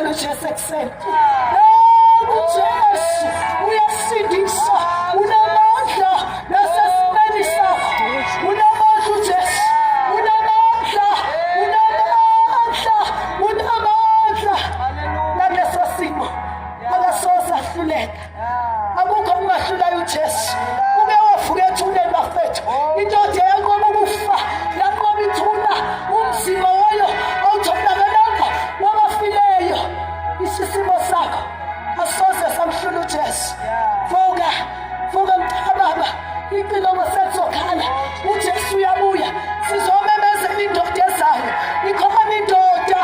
Simemezela uJesu ekuseni. UJesu uyasindisa, unamandla nasesimeni sakho. Unamandla uJesu, unamandla, unamandla, unamandla. Nakuleso simo akasoze ahluleka. Akukho okungahlulayo uJesu. Uke wavuka ethuneni bafethu. Indoda yanqoba ukufa, yanqoba ithuna, umzimba wayo awutholakalanga wabafileyo. Isisimo sakho asoze samhlula uJesu. Vuka, vuka mntakababa, icilongo selizokhala. UJesu uyabuya. Sizomemezela indoda ezayo. Ikhona indoda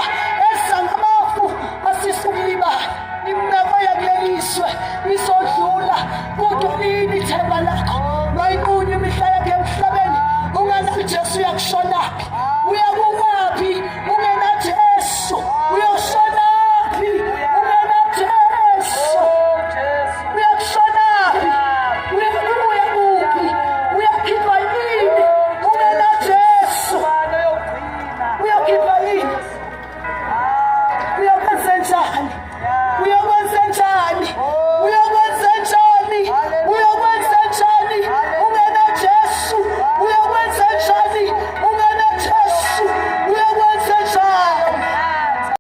eza ngamafu asisukulibala. Imeko yakuleli zwe izodlula kodwa lini ithemba lakho mayinqunywa imihla yakhe emhlabeni ungathi uJesu uyakushonaphi uyakuwa.